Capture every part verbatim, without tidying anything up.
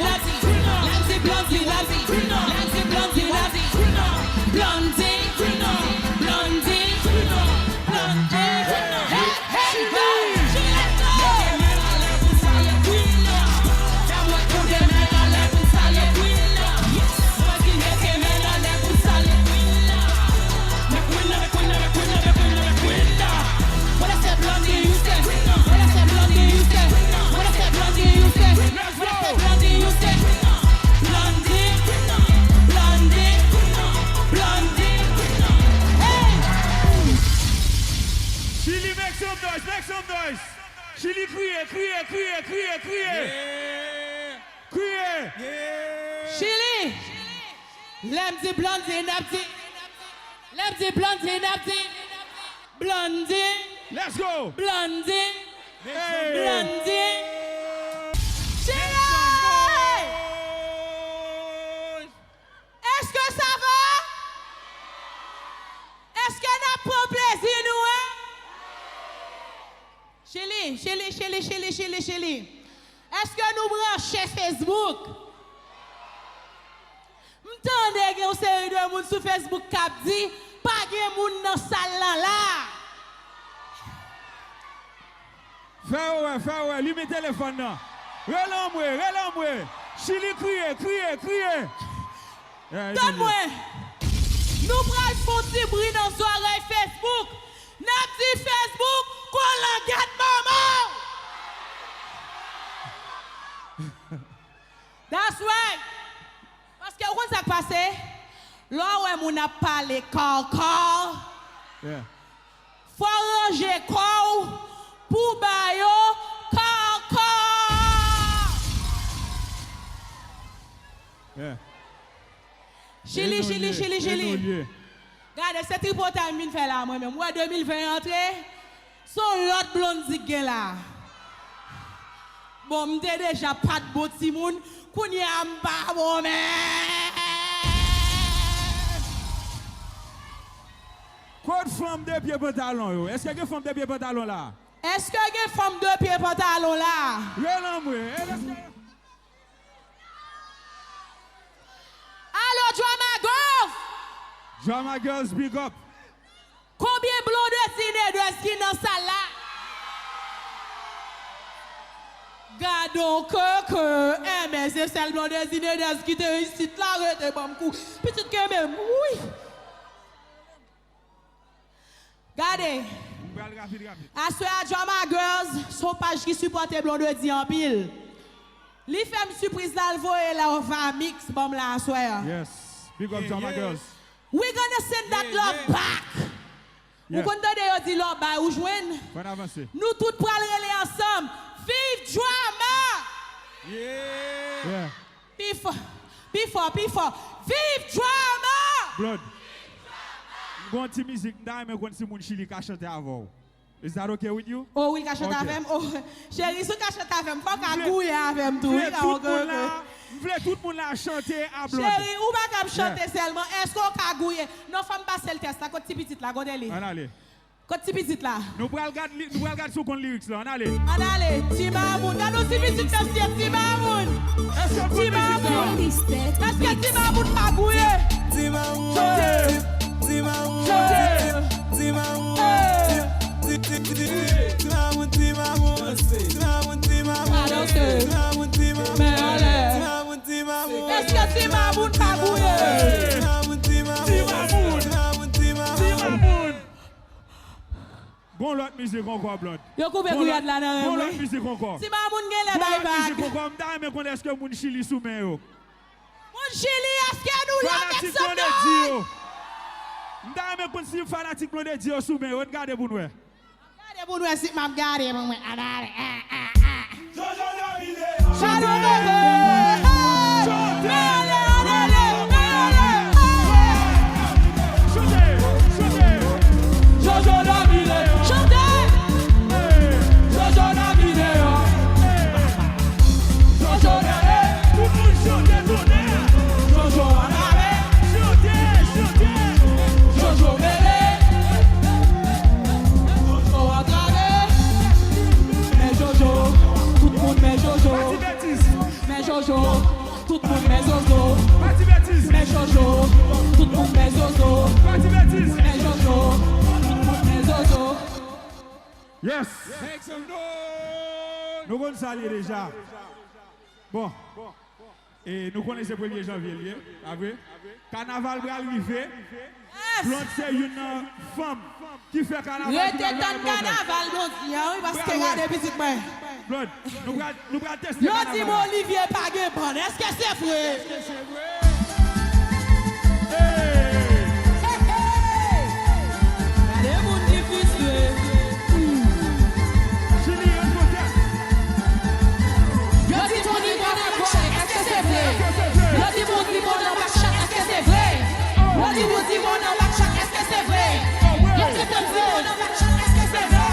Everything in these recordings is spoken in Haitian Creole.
Blondie, Blondie, Blondie, Blondie, Blondie, Blondie, Blondie, Blondie, Blondie, Blondie, hey, hey, hey, Chili, let's go! When I say Blondie, you say. When I say Blondie, you say. When I say Blondie, you say. When I say Blondie, you say. Blondie, Blondie, Blondie. Hey! Chili, make some noise, make some noise. Chili, kriye, kriye, kriye, kriye, kriye. Kriye. Chili, lè m di Blondie, n ap di. Lè m di Blondie, n ap di. Blondie. Let's go. Blondie. Hey. Blondie. Chili! Èske sa va? Èske n ap pran plezi nou an? Chili, Chili, Chili, Chili, Chili, Chili. Èske nou branche Facebook? M tande gen yon seri de moun sou Facebook k ap di, pa gen moun nan sal lan la. Fè yo wè, fè yo wè, limen telefòn nan. Rele anmwe, rele anmwe. Chili kriye, kriye, kriye. Tann mwen. Nou pral fè yon ti bri nan zòrèy Facebook. N ap di Facebook, kolangèt manman w. That's right. Paske ou konn sa k pase? Lè w wè moun ap pale kòkò, yeah, fò w ranje kò w pou w ba yo kòkò. Yeah. Chili, Chili, Chili, Chili. Gade, se tripotay m vin fè la, mwen menm. Ou wè de mil ven antre, se yon lòt Blondie k gen la. Bon, m te deja pa t bon timoun, kounye a m pa bon menm. Kot fanm de pye pantalon yo? Èske gen fanm de pye pantalon la? Èske gen fanm de pye pantalon la? Rele anmwe. Èske Alo, Drama Girls! Drama Girls, big up! Konbyen blondezi nèdwèz ki nan sal la? Gadon keke, enben se sèl blondezi nèdwèz ki te isit la, rete ban m kou. Pitit kenbe m, wi! Gade. M pral rapid, rapid. Aswè a, Drama Girls, se yon paj ki sipòte Blondedy anpil. Li fè m sipriz la, l voye Love Mix ban m la aswè a. Yes. Big up Drama Girls. We gonna send that love back. Ou konn tande yo di love bay, ou jwenn? Fò n avanse. Nou tout pral rele ansanm. Viv Drama! Yeah! Pi fò, pi fò, pi fò. Viv Drama! Blood. M gon ti mizik, m ta renmen konn si moun Chili ka chante avè w. Is that okay with you? Oh, wi, l ka chante avè m. Oh, cheri, si w ka chante avè m, fò w ka gouye avè m tou, wi. M vle tout moun la chante a Blood. Cheri, ou pa ka ap chante sèlman. Èske w ka gouye? Non, fò m pase l tès la. Kot ti pitit la? Kote li? Ann ale. Kot ti pitit la? Nou pral gad li, nou pral gad si w konn lyrics la. Ann ale. Ann ale. Ti Mamoun. Gad yon ti mizik mesye, Ti Mamoun. Ti Mamoun. Èske Ti Mamoun pa gouye? Ti Mamoun. Chante. Ti Mamoun. Chante. Ti Mamoun. Ti Mamoun. Ti Mamoun. Ti Mamoun. Ti Mamoun. Ti Mamoun. Ti Mamoun. Ti Mamoun. Ti Mamoun. Ti Mamoun. Èske Ti Mamoun pa gouye? Ti Mamoun. Ti Mamoun. Ti Mamoun. Gon lòt mizik ankò, Blood. Yo koupe gouyad la nan ren mwen. Gon lòt mizik ankò. Ti Mamoun genlè bay vag. Gon lòt mizik ankò. M ta renmen konn èske moun Chili sou men yo. Moun Chili, èske nou la? Make some noise. M ta renmen konn si fanatik Blondedy yo sou men yo. N gade pou n wè. Gade pou n wè si m ap gade pou mwen. Ann ale. Jojo domine. Jojo domine. Chante. Chante. Chante. Jojo domine. Chante. Jojo domine. Jojo domine. Tout moun chante tonnè. Jojo ann ale. Chante, chante. Jojo mele. Jojo antrave. Men Jojo, tout moun men Jojo. Pa di betiz. Men Jojo, tout moun men Zozo. Pa di betiz. Men Jojo, tout moun men Zozo. Pa di betiz. Men Jojo, tout moun men Zozo. Yes. Make some noise. Nou konn sa l ye deja. Bon. E nou konnen se premye janvye l ye, pa vre? Kanaval pral rive. Yes! Blonde se youn nan fanm ki fè kanaval ki pral vale pwoblèm. Rete tann kanaval Blondy an, wi, paske gade pitit mwen. Blonde, nou pral, nou pral teste kanaval la. Yo di m Olivier pa gen bann. Èske se vre? Èske se vre? Hey! Hey, hey! Gade moun ki fristre. Yo di Tony bon nan back shot, èske se vre? Yo di Moody bon nan back shot, èske se vre? Yo di Moody bon nan back shot, èske se vre? Yo di Temzy bon nan back shot, èske se vre?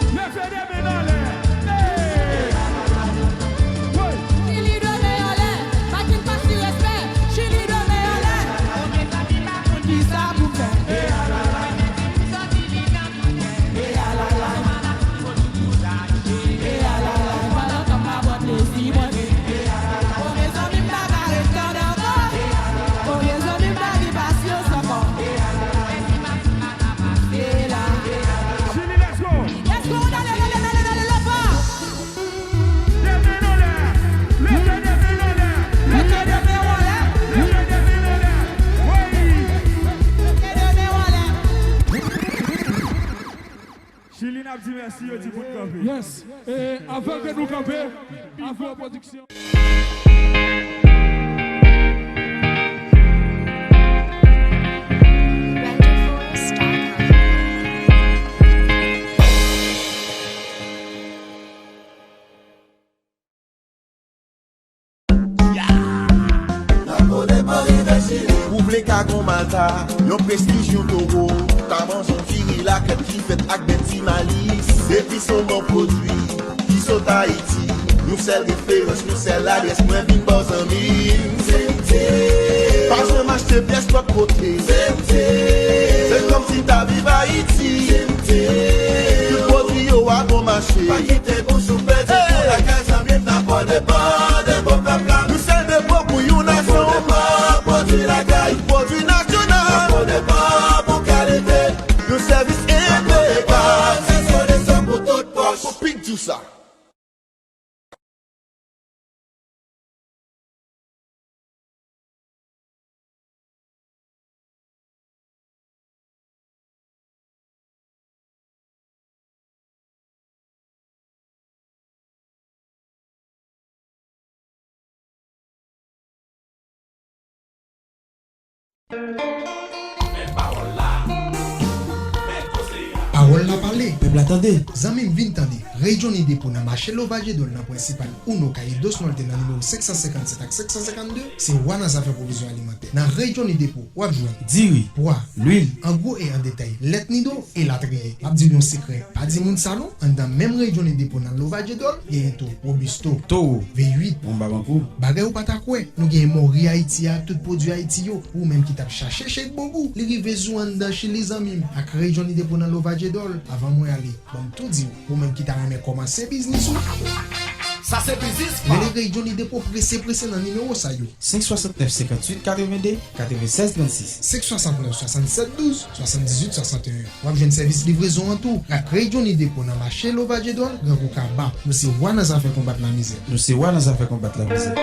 Leve de men anlè. Hey! Chili de men anlè. Makin pa si respè. Chili de men anlè. Kisa pou fè? Chili, let's go. Let's go, dale, dale, dale, dale, love. De men anlè. Leve de men anlè. Leve de men anlè. Leve de men anlè. Wi. Chili, n ap di mèsi, yo di moun kanpe. Yes. E avan ke nou kanpe, Afro Production. Ak yon Malta, yon Prestige, yon Toro, ta manzon viri lakèt ki fèt ak bèl ti malis. Epi se yon bon pwodui ki sot Ayiti. Yon sèl referans, yon sèl adrès, mwen vin ba w zanmi m. Se m te. Pa janm achte pyès lòt kote. Se m te. Se kòmsi ta viv Ayiti. Se m te. Tout pwodui yo a bon mache. Pa kite bouch ou pèdi pou lakay zanmi m nan Pòdepa, depo pèp la. Yon sèl depo pou yon nasyon. Pòdepa, pwodui lakay. Pwodui nasyonal. Pòdepa, bon kalite. Yon sèvis enpekab. Se solisyon pou tout pòch. Pou pik di w sa. Pawòl la pale, pèp la tande. Zanmi m, vin tande. Rey Johnny Depo nan mache Lovajedòl nan prensipal Uno Calle Dos Norte nan nimewo senk san senkannsèt ak senk san senkannde, se wa nan zafè pwovizyon alimantè. Nan Rey Johnny Depo, w ap jwenn diri, pwa, lwil, an gwo e an detay, lèt nido, elatriye. M ap di w yon sekrè, pa di moun sa non. Anndan menm Rey Johnny Depo nan Lovajedòl, genyen tou Robusto, Toro, V uit, Wonba Bankou. Bagay ou pa ta kwè, nou genyen mòri Ayiti a, tout pwodui Ayiti yo. Ou menm ki t ap chache chèk bongou, li rive sou anndan Chili, zanmi m, ak Rey Johnny Depo nan Lovajedòl. Avan mwen ale, ban m tou di w, ou menm ki ta renmen kòmanse biznis ou, sa se biznis pa. Rele Rey Johnny Depo prese prese nan nimewo sa yo. Senk swasantnèf senkantuit katrevende, katrevensèz trannsis. Senk swasantnèf swasannsèt douz, swasanndizuit swasanteyen. W ap jwenn sèvis livrezon an tou ak Rey Johnny Depo nan mache Lovajedòl, Grangou Kaba. Nou se wa nan zafè konbat lamizè. Nou se wa nan zafè konbat lamizè.